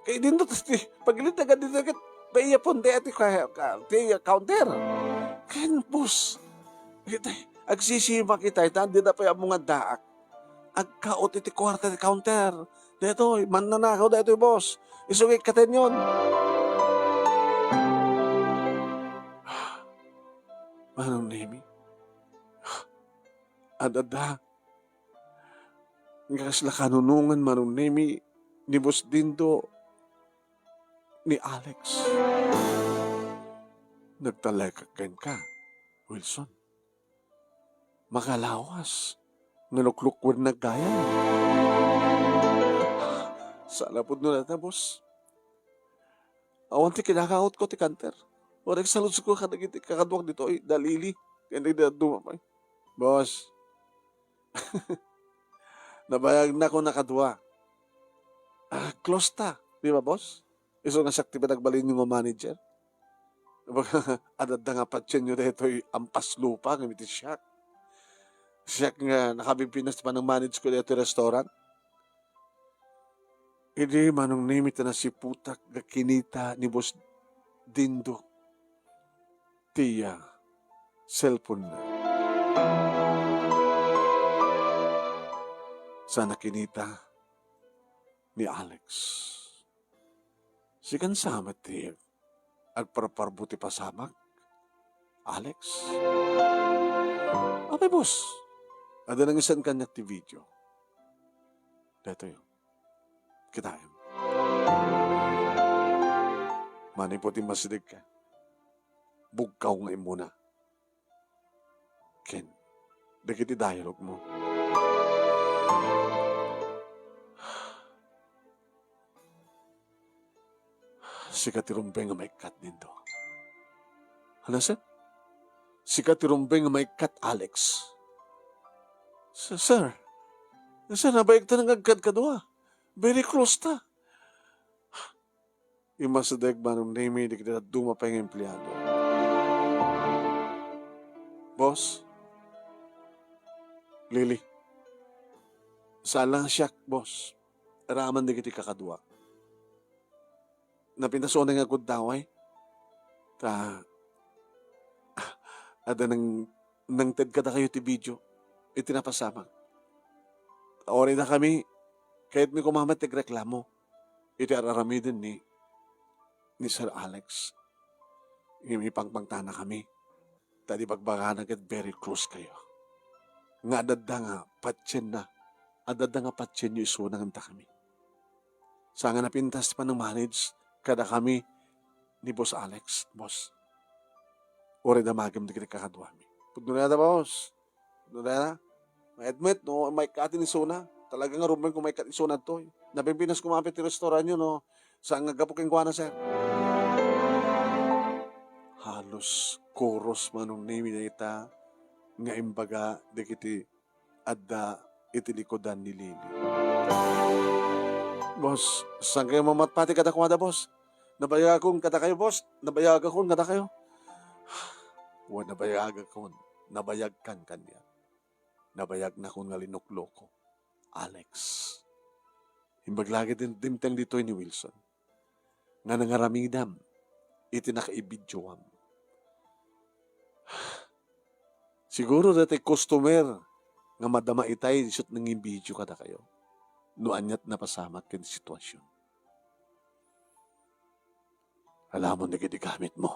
Kay dinto ti pagilid na kadito ket paiya pon ti, ti, ka-, ka-, ti counter. Ken, boss, iti, agsisimak itay, ta dida pay ammo nga addaak. Agkaot iti kuarta ti counter. Daytoy, mannanakaw daytoy, boss. Isu nga ikkatenyon. Manong Nemi. Ad-adda. Nga kasla kanunongan, Manong Nemi, ni Boss Dindo, ni Alex. Nagtalekak kenka, Wilson. Makalawas nga luklukwennak gayam. Sala pudno dayta, boss. Awan ti kinakaotko ti counter. Uray saludsodko kadagiti kakaduak ditoy, da Lily, ken dagiti dadduma pay. Boss, nabayagnak a kadua. Ah, close ta, di ba, boss? Isu nga siak ti pinagbalinyo nga manager. Ad-adda nga patienyo daytoy ampas lupa ngem iti siak. Siak nga nakabibinnas ti panang-manage ko daytoy restaurant. Idi Manong Nemi ta nasiputak nga kinita ni Boss Dindo ti, ah, cellphone na. Sa nakinita ni Alex. Sikan sa met ti agparparbo ti pasamak, Alex? Apay, boss, adda nangisan kaniak ti video. Daytoy, kitaem. Manipud immasidegka, bugkaw nga immuna. Ken dagiti dialogue mo. Sika ti rumbeng nga maikkat, Dindo. Ano, sir? Sika ti rumbeng nga maikkat, Alex. S-, sir. Sir, nabayag ta nga agkadkadua. Very close ta. Immasideg Manong Nemi dagiti dadduma pay nga empleado. Boss, Lily, saan lang siak, boss. Aramid dagiti kakaduak. Napintas unay nga agkuntaway. Ta, adda nang-, nangted kadakayo ti video iti napasamak. Uray dakami, kayatmi koma met ti agreklamo iti ar-aramiden ni, ni Sir Alex. Ngem ipangpangtanakami, ta di bagbagana ket very close kayo. Nga adda nga patienna, adda nga patienyo isuna ngem dakami. Saan nga napintas ti panang-manage kadakami ni Boss Alex, boss. Uray damagem dagiti kakaduami. Pudno dayta, boss. Pudno dayta. Maikkat met no maikkaten isuna. Talaga nga rumbeng ko maikkat isuna daytoy. Napimpinas koma met ti restaurantyo no saan nga aggapu kenkuana, sir. Halos chorus Manong Nemi dayta nga imbaga dagiti adda iti likudan ni Lily. Boss, saan kayo mamatpati kadakuada, boss? Nabayagakon kadakayo, boss. Nabayagakon kadakayo. Wen nabayagakon, nabayagkan kaniak. Nabayagakon nga linukloko, Alex. Imbag la ket dimteng ditoy ni Wilson nga nangaramidam iti nakaibidioam. Siguro daytoy customer nga madama itay isu ti nangibidio kadakayo no ania ti napasamak ken sitwasion. Alamon dagiti gamitmo,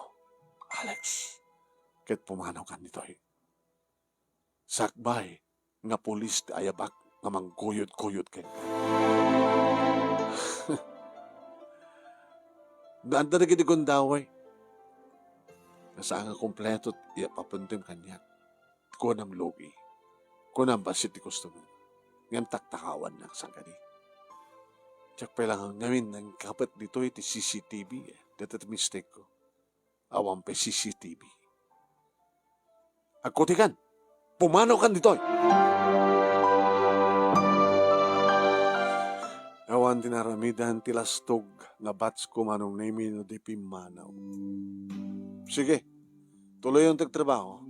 Alex, ket pumanawkan ditoy. Sakbay nga pulis ti ayabak nga mangguyod-guyod kenka. Adda dagiti gundaway. Saan nga kompleto ti ipapuntem kaniak. Kunam lugi. Kunam bassit ti customer. Ngem taktakawannak sangkadi. Diak pay la ngamin nangkapet ditoy ti C C T V, eh. Dayta ti mistake ko. Awan pay C C T V. Agkutikan! Pumanawkan ditoy! Awan ti naaramidan ti lastog nga batch ko, Manong Nemi, no di pimmanaw. Sige, tuloyon ti agtrabaho.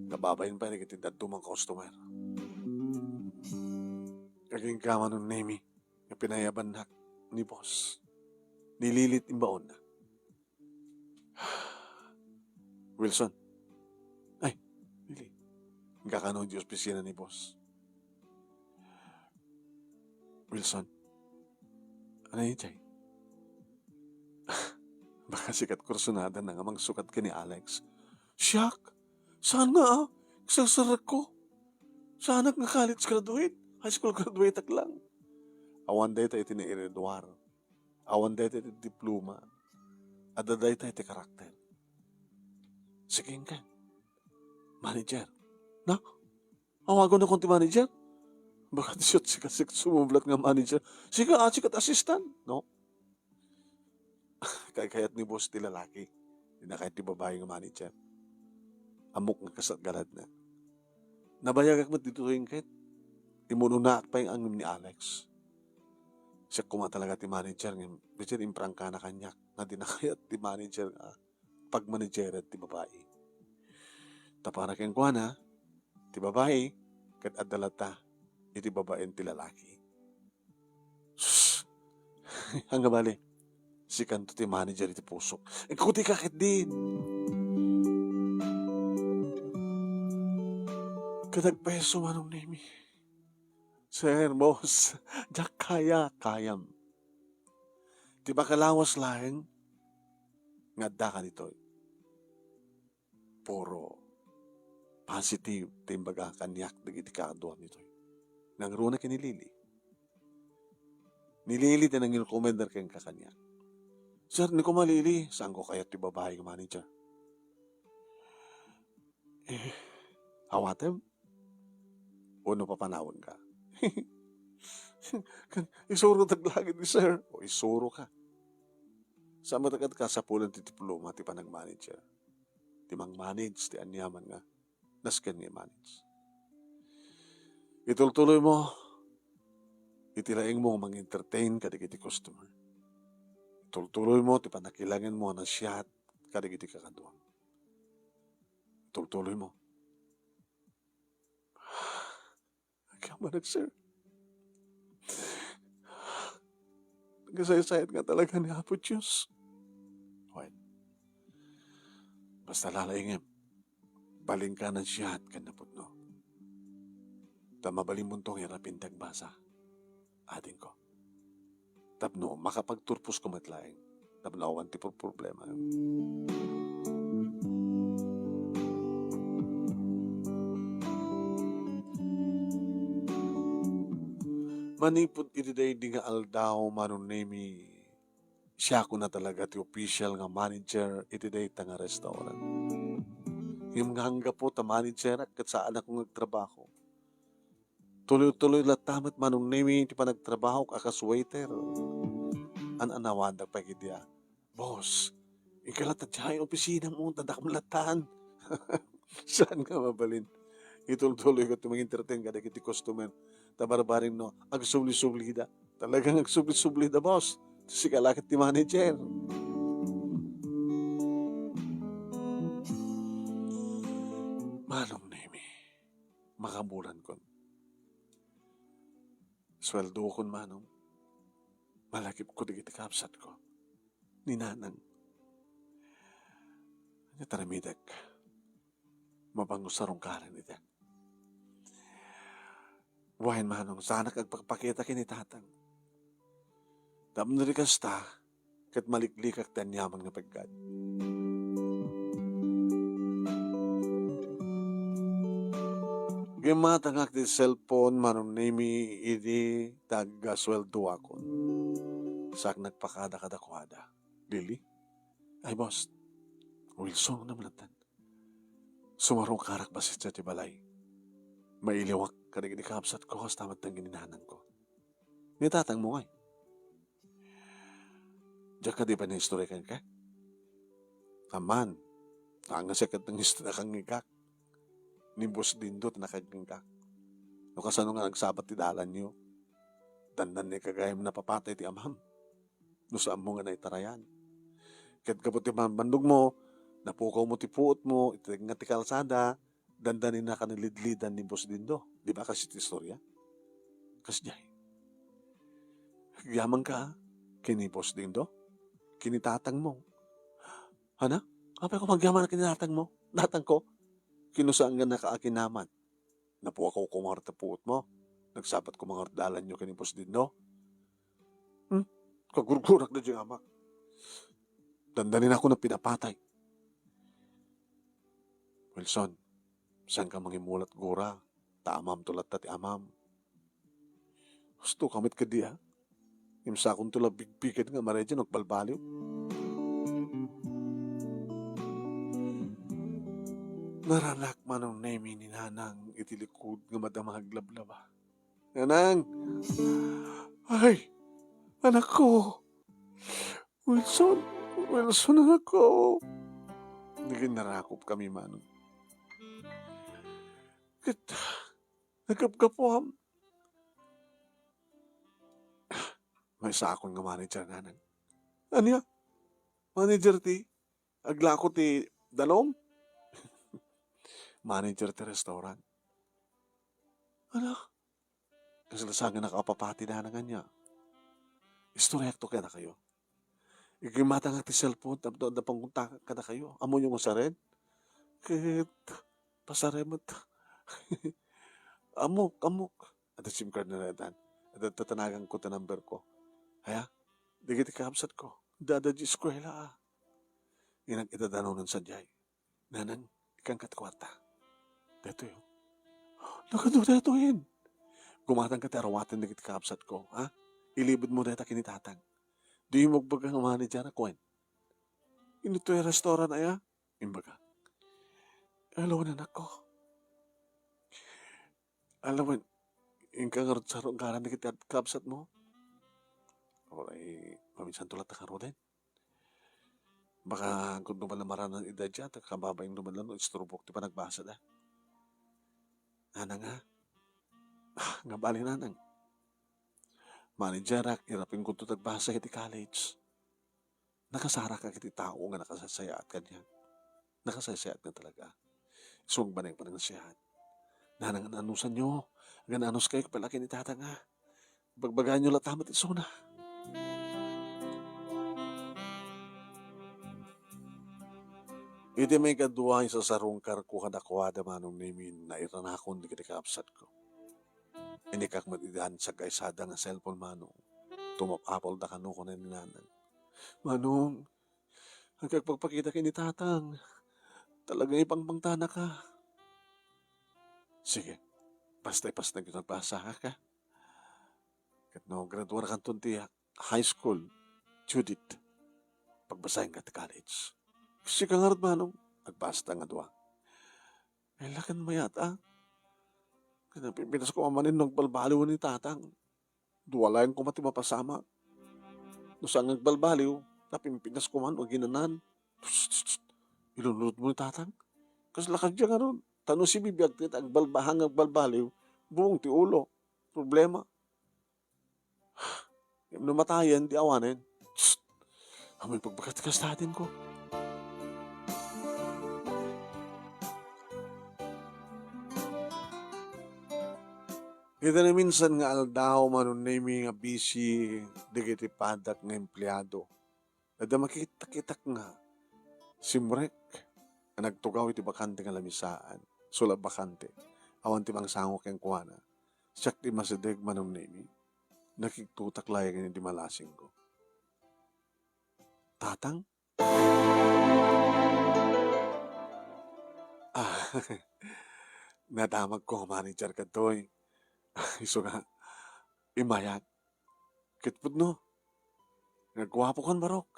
Nababain pay dagiti dadduma nga customer. Agingga, Manong Nemi. Pinayabannak ni boss. Ni Lily ti imbaonna. Wilson. Ay, Lily. Agkakano di opisina ni boss? Wilson. Ano yun, Jay? Baka sikat kursunada na nga mangsukat ken ni Alex. Siak? Saan nga, ah? Kasarsarak ko. Saanak nga college graduate? High school graduate ak lang. Awan dayta iti nairiduar. Awan dayta iti diploma. Adda dayta iti karakter. Sige, inka. Manager. Na? Awagon na kon ti manager? Baka ti siya, sika, sika sumublat nga manager. Sika, ah, sika ti assistant, no? Kaykayat ni boss ti lalaki. Di na kayat ti babae nga manager. Ammok nga kasat galadna. Nabayagak met ditoy ket imununaak pay nga ngem ni Alex. Siak koma talaga ti manager ngem, biit imprangkana kaniak nga di na kayat ti manager nga pagmanageren ti babai. Ta para kenkuana, ti babai ket adda latta iti babaen ti lalaki. Sus! Ania bale, sikanto ti manager iti pusok. Ikkutika ketdin! Ket agpeso, Manong Nemi. Sir, boss, diak kaya, kayam. Ti makalawas laeng nga addaka ditoy. Puro positive ti imbaga kaniak dagiti kaaduam ditoy. Nangruna ken ni Lily. Ni Lily ti nangirekomendar kenka kaniak. Sir, ni koma Lily, saanko kayat ti babae nga manager. Eh, awatem? Wenno papanawenka? Isurotak laeng ni sir. O, isuroka. Saan met a kasapulan ti diploma ti panagmanager. Ti mangmanage ti aniaman nga nasken nga i-manage. Itultuloymo iti laengmo nga mang-entertain kadagiti customer. Itultuloymo ti pannakilangenmo a naasiat kadagiti kakaduam. Itultuloymo. Agyaman, sir. Nagasaysayat nga talaga ni Apo Dios. Wen, basta lalaingem, balinka a naasiat ken napudno. Ta mabalinmonto nga irapin ti agbasa, adingko. Tapno makapagturposko met laeng, tapno awan ti purproblema. Manipud iti daydi nga aldaw, Manong Nemi, siakon a talaga ti official nga manager iti dayta nga restaurant. Ngem nga anggapo ta managerak ket saanakon nga agtrabaho. Tuloy-tuloy latta met, Manong Nemi, ti panagtrabahok a kas waiter. An-anawandak pay ketdi a, "Boss, inka latta diay opisinam, ta dakam lattan." Saan nga mabalin? Itultuloyko ti mang-entertain kadagiti customer. Ta barbareng no, agsubli-sublida. Talagang agsubli-sublida, boss. Sika la ket ti manager. Manong Nemi, makabulankon. Suweldokon, Manong. Malagipko dagiti kabsatko. Ni Nanang. Ania ti aramidek? Mapango sarungkaren ita. Wen, Manong, saanak agpakpakita ken ni Tatang. Tapno di kasta, ket maliklikak ti aniaman nga peggad. Gimmatangak ti cellphone, Manong Nemi, idi tagsueldoakon. Saak nagpakada kadakuada. Lily? Ay, boss. Wilson, ano man lattan? Sumarungkarak bassit ti balay. Mailiwak kadagiti kabsatko, kasta met ti nanangko. Ni tatangmo ngay? Diak kadi pay naistorya kenka? Aman, nga siak ket nangistorya kenka. Ni Boss Dindo ti nakangngegak. No kasano nga nagsabat ti dalanyo, dandan ni kagayam napapatay ti amam. No saanmo nga naitarayan. Ket gapu ti bambandogmo, napukawmo ti puotmo iti nga ti kalsada, dandan ni nakanilidlidan ni Boss Dindo. Di ba kasi ti istorya? Kasdiay. Agyamanka ken ni Boss Dindo, ken ni tatangmo. Ania? Apay koma agyaman ken ni tatangmo? Tatangko? Kinusangannaka a kinaman. Napukaw koma ngarud ta puotmo. Nagsabat koma ngarud dalanyo ken ni Boss Dindo. Hmm? Kagurgurak daydiay amak. Dandaninakon a pinapatay. Wilson, saanka mangimulat gura, ta amamto latta ti amam. Husto ka met kadi, a? Imsakonto la bigbiged nga marayaw no agbalbaliw. Naranak Manong Nemi ni Nanang iti likud nga madama aglablaba. Nanang! Ay! Anakko! Wilson! Wilson, anakko! Nagin narakop kami, Manong. Ket nagapgapuam. Maysakon nga manager, Nanang. Ania? Manager ti aglako ti danum? Manager ti restaurant. Ania? Kasla saan nga nakaapapati, Nanang, ania? Istoriakto kadakayo. Igimmatangak ti cellphone tapno adda panguntakan kadakayo. Ammoyo nga saren? Ket pasarem met. Ammok, ammok. Adda sim card na daytan. Adda tatanaganko ta number ko. Aya? Dagiti kakabsatko. Adda, adda diay eskuela, a. Innak ita danunan sadiay. Nanang, ikkanka ti kuarta. Daytoy, o. Nagano daytoyen? Gumatangka ti aruaten dagiti kakabsatko, a? Ilibedmo dayta ken ni Tatang. Dimo agbaga nga manager a kuen. Inno toy restaurant aya? Imbaga. Hello, anakko. Alam mo, inka ngarud saro' agaran dagiti ad-, kabsatmo? Uray, maminsanto latta ngaruden. Baka agkudno man la maranan ida diay, ta kababain no man la no isturbok ti panagbasada. Nanang, a? Ah, nga bali, Nanang. Managerak, irapingkonto ti agbasa iti college. Nakasarak iti tao nga nakasaysayaat kaniak. Nakasaysayaat nga talaga. Isu nga agbanag panagnasayaat. Nanang, anusanyo. Agan-anuskayo pay la ken ni Tatang, a. Bagbagaenyo latta met isuna. Iti maikadua, isasarungkarko kadakuada, Manong Nemi, nairanakon dagiti kakabsatko. Inikak met iti sagkaysada nga cellphone, Manong. Tumap-apelda kano, kuna ni Nanang. Manong, agpagpakita ken ni Tatang. Talaga ipangpangtanaka. Sige, basta ipasnagyo ti agbasa, a? Ket no graduarakanton ti high school, Judith, pagbasaenka ti college. Sika ngarud, Manong, agbasada nga dua. Ay, la ket mayat, a. Ket napimpitas koma manen no agbalbaliw ni Tatang. Dua laeng koma ti mapasamak. No saan nga agbalbaliw, napimpitas koma no aginanan. Psst, psst, psst. Ilunod mo ni Tatang. Kasla kadi ngarud. Ta no sibibiag ti agbalbahang agbalbaliw, buong ti ulo. Problema. Ngem no matayen, di awanen. Psst! Amoy pagbagat kas tatin ko. Iti naminsan nga aldaw, Manong Nemi, nga busy dagiti padak nga empleado. Adda makitakitak nga simrek a nagtugaw iti bakante nga lamisaan. Sula bakante. Awan ti mangsango kenkuana. Siak ti masideg, Manong Nemi. Nakigtotak laeng idi malasingko. Tatang? Ah, nadamagko nga manager kadtoy. Isu nga, immayak. Ket pudno. Nagguapokan, barok.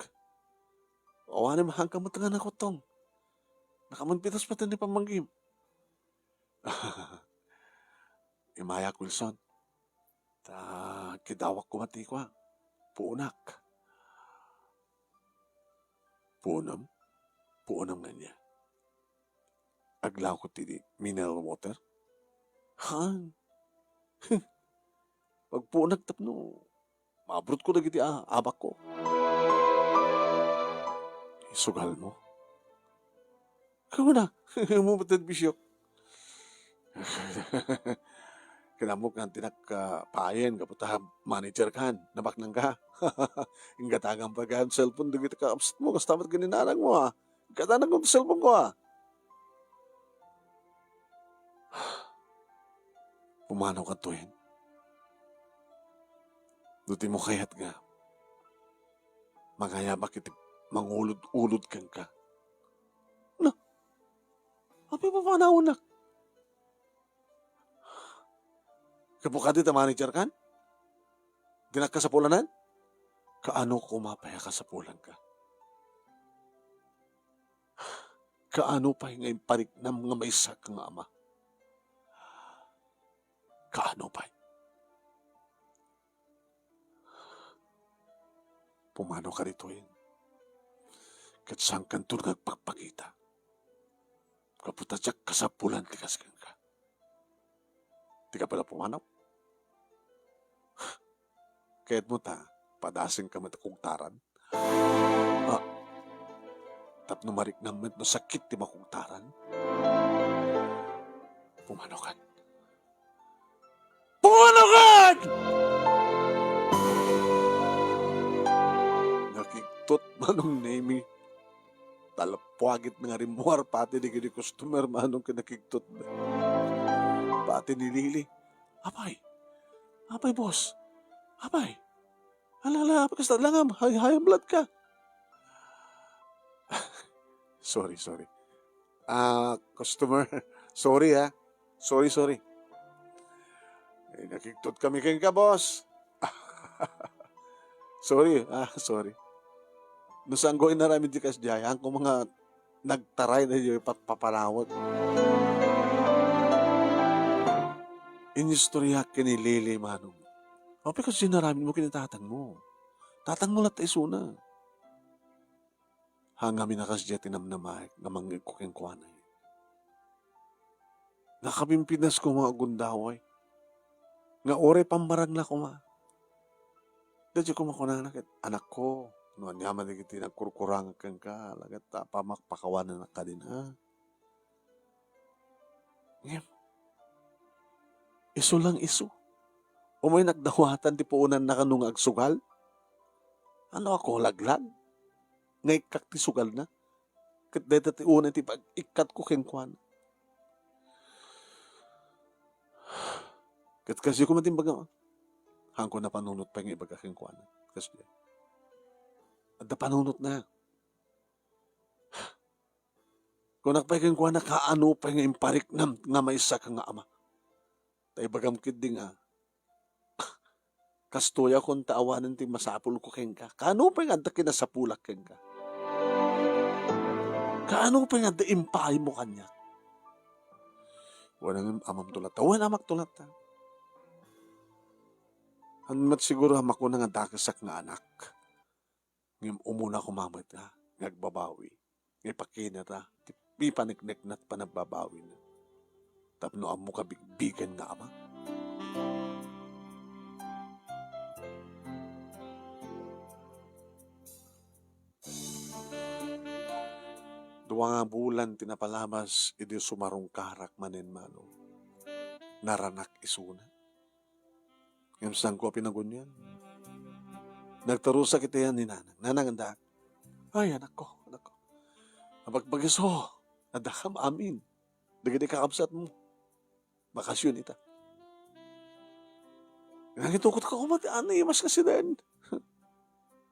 Awanem hangka met nga nakuttong. Nakamanpitas pati ni pamanggim. Immayak, Wilson. Ta kidawak koma ti kua. Puonak. Puonem? Puonem nga ania? Aglawko ti mineral water? Haan. Agpuonak tapno maabrutko dagiti a-, abakko. Isugalmo? Kuna, mo met ti bisiok. Ken ammok nga dinak, ah, payen gapu ta manager kan, nabaknang ka. Inggatangan pay gayam cellphone dagiti kakabsatmo, kasta met ken ni nanangmo, ah. Inggatangan ti cellphone ko, ah. Pumanaw kadtoyen. No ti mo kayat nga, mangayabak iti mangulod-ulod kenka. Na, apay papanawnak? Gapu kadi ta manager kan? Dinak kasapulanan? Kaano koma pay a kasapulanka? Kaano pay nga impariknam nga maysak nga ama? Kaano pay? Pumanaw ka ditoy. Ket saankanto nga agpakpakita. Gapu ta diak kasapulan ti kas kenka. Di ka pala pumanaw? Kayatmo ta, padasenka met a kugtaran? Ah, tapno mariknam met no sakit ti makugtaran? Pumanaw kan. Pumanaw kan! Nakigtot Manong Nemi. Talpuagit nga rimmuar pati dagiti customer, Manong, ket nakigtot. Pati ni Lily. Apay? Apay, boss? Apay? Ala, ala, apay kasta langam? High, high blood ka? Sorry, sorry. Ah, customer, sorry, ah. Sorry, sorry. Eh, nakigtot kami kenka, boss. Sorry, ah, sorry. No saanko inaramid ti kasdiay, haanko nga nagtaray daytoy pat-, papanawek. Inistoryak ken ni Lily, Manong. Apay kas inaramidmo ken ni tatangmo? Tatangmo latta isuna. Haan ngamin a kasdiay ti namnamaek nga mangngegko kenkuana. Nakapimpinasako nga agundaway. Nga uray pammarang la koma. Daytoy koma kunana ket, "Anakko, no aniaman dagiti nagkurkurangak kenka, ala ket ta pamakpakawanannak kadin, a?" Ngem, isu lang isu. Umay nagdawatan ti puonanna kano nga agsugal? Ano ako, laglag? Nga ikkak ti sugalna? Ket dayta ti unay ti pag-ikkatko kenkuana. Ket kasdiay koma ti imbaga, haanko napanunot pay nga ibaga kenkuana. Kasdiay. Adda panunotna. Kunak pay kenkuana, kaano pay nga impariknam nga maysak nga ama? Ta ibagam ketdi nga, kastoy a kunta awanen ti masapulko kenka. Kaano pay nga adda kinasapulak kenka? Kaano pay nga adda impaaymo kaniak? Wen, amamto latta. Wen, amakto latta. Haan met siguro a makuna nga dakesak nga anak. Ngem umuna koma met, a, nga agbabawi, nga ipakinata ti pipaneknekna ti panagbabawina tapno ammo kabigbigen nga ama. Dua nga bulan ti napalabas idi sumarungkarak manen, Manong. Naranak isuna. Ngem saanko a pinagunian. Nagtarusak iti ni Nanang. Nanang, andak. Ay, anakko, anakko. Abagbagiso, addakam amin. Dagiti kakabsatmo. Bakasyon ita. Nangitukot ka koma ti ani, mas kasiden.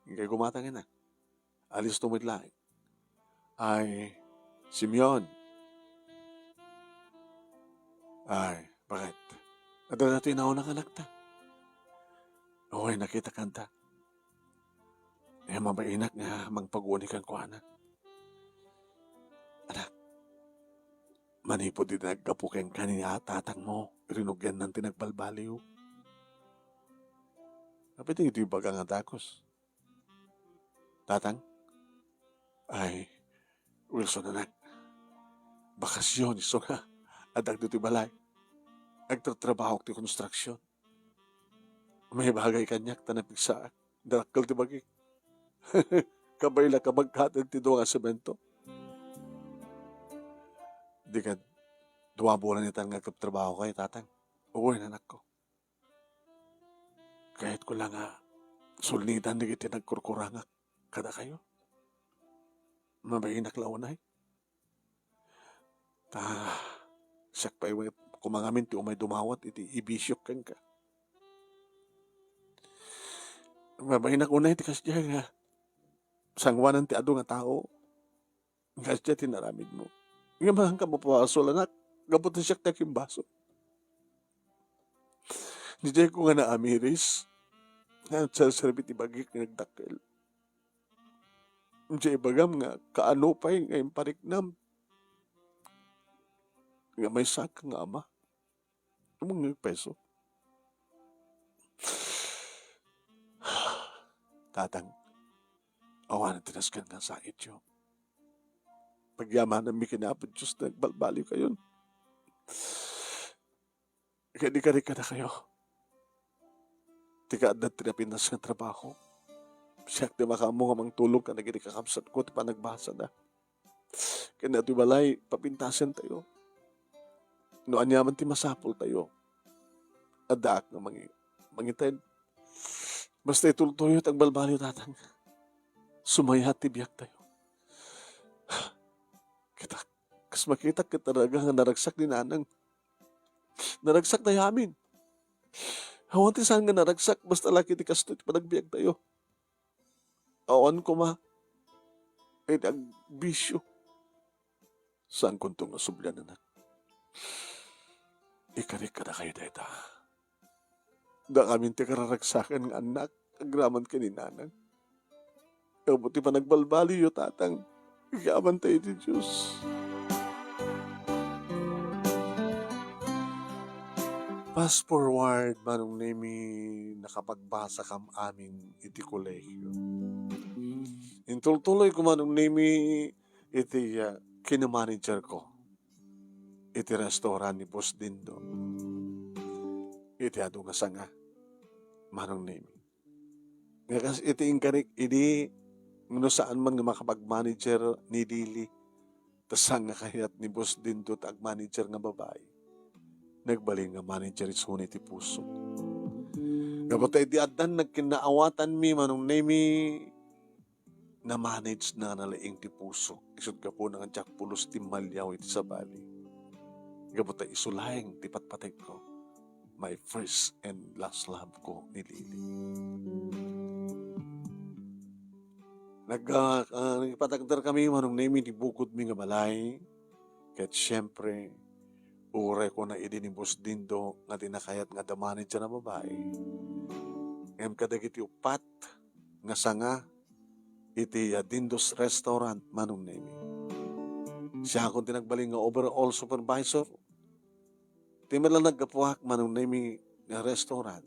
Inkay gumatang ina. Alisto met laeng. Ay, Simeon. Ay, baket? Adda datoy nauna nga anakta? Oy, nakita kanta. Eh, mabainak nga mangpaguni kenkuana. Anak, manipud iti naggapu kenka ni tatangmo, rinugiannan ti nagbalbaliw. Apay ti ibaga nga dakes? Tatang? Ay, Wilson, anak. Bakasyon, isu nga. Addak ditoy balay. Agtratrabahok ti konstruksyon. May bagay kaniak ta napigsaak. Dakkel ti bagik. Kabay la kabagkateg ti dua nga semento. Di ket dua bulan itan nga agtratrabahok, tatang. Wen, anakko. Kayatko la nga sulnitan dagiti nagkurkurangak kadakayo. Mabainak la unay. Ta, siak pay met koma ngamin ti umay dumawat iti ibisiok kenka. Mabainak unay ti kasdiay nga sangoanan ti adu nga tao. Kasdiay ti naramidmo. Ngem haanka mapabasol, anak, gapu ta siak ti akimbasol. Diay ko nga naamiris, nga agserserbi ti bagik nga nagdakkel. Diay ibagam nga kaano pay nga impariknam nga maysaak nga ama. Tumungag peso. Tatang, awan ti nasken nga sakityo. Pagyamananmi ken Apo Dios ti agbalbaliwkayon. Ket ikari kadakayo, ti kaadda ti napintas nga trabaho, siak ti makaammo nga mangtulong kadagiti kakabsatko ti panagbasada. Ken daytoy balay, papintasentayo. No aniaman ti masapultayo, addaak nga mangi-, mangited. Basta itultoyo ti agbalbaliw, tatang. Sumayat ti biagtayo. Kita, kas makitak ket talaga nga naragsak ni nanang. Naragsak tayo amin. Awan ti saan nga naragsak, basta la ket ti kastoy ti panagbiagtayo. Awan koma iti agbisyo. Saankonto nga sublian, anak. Ikarik kadakayo dayta. Dakamin ti kararagsakan nga annak, agraman ken ni nanang. Gapu ti panagbalbaliwyo, tatang, yaman ta iti Dios. Fast forward, Manong Nemi, nakapagbasakam amin iti kolehio. Intultuloyko, Manong Nemi, iti, ah, kinemanagerko iti restaurant ni Boss Dindo. Iti adu nga sanga, Manong Nemi. Nga kas iti inkarik idi, no saan man nga makapagmanager ni Lily, ta saan nga kayat ni Boss Dindo ta agmanager nga babai. Nagbalin nga manager isuna iti puso. Gapu ta idi addan nagkinnaawatanmi, Manong Nemi, namanage na nga nalaing ti puso. Isut' gapuna nga diak pulos timmaliaw iti sabali. Gapu ta isu laeng ti patpategko. My first and last love ko ni Lily. Nag-, ah, ah, nagpatagder kami, Manong Nemi, ti bukodmi nga balay. Ket siempre, urayko na idi ni Boss Dindo nga di nakayat nga adda manager a babai. Ngem kadagiti uppat nga sanga iti, ah, Dindo's Restaurant, Manong Nemi. Siakon ti nagbalin nga overall supervisor. Ti met la naggapuak, Manong Nemi, nga restaurant,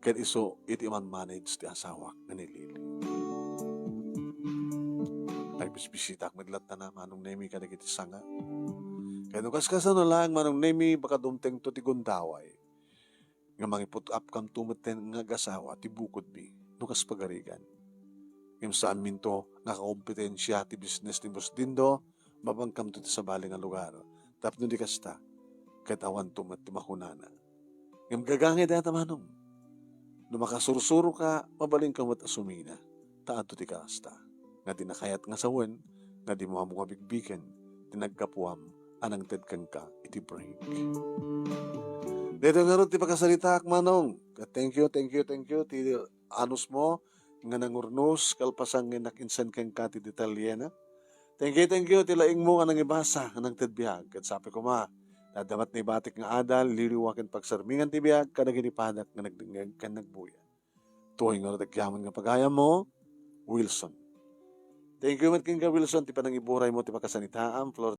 ken isu iti man-manage ti asawak nga ni Lily. Nagbisbisitak met latta, Manong Nemi, kadagiti sanga. Ken no kaskasano laeng, Manong Nemi, baka dumtengto ti gundaway nga mangiput-apkamto metten nga agasawa ti bukodmi no kas pagarigan. Ngem saanminto nga kakompetensia ti business ni Boss Dindo, mapankamto ti sabali nga lugar. Tapno di kasta, ket awanto met ti makunana. Ngem gagangay dayta, Manong. No makasursuroka, mabalinka met a sumina. Ta adto ti kasta nga di nakayat nga sawen nga di mo ammo nga bigbigen ti naggapuam a nangted kenka iti break. Daytoy ngarud ti pakasaritaak, Manong. Thank you, thank you, thank you ti anusmo nga nangurnos kalpasan nga innak-insen kenka ti detalyena. Thank you, thank you ti laingmo nga nangibasa nga nangted biag. Ket sapay koma, adda met naibatik nga adal, liliwa ken pagsarmingan ti biag kadagiti padak nga nagdengngeg ken nagbuya. Tuoy ngarud agyaman nga pagayammo, Wilson. Thank you met kenka, Wilson, ti panangiburaymo ti pakasaritaam, Flor.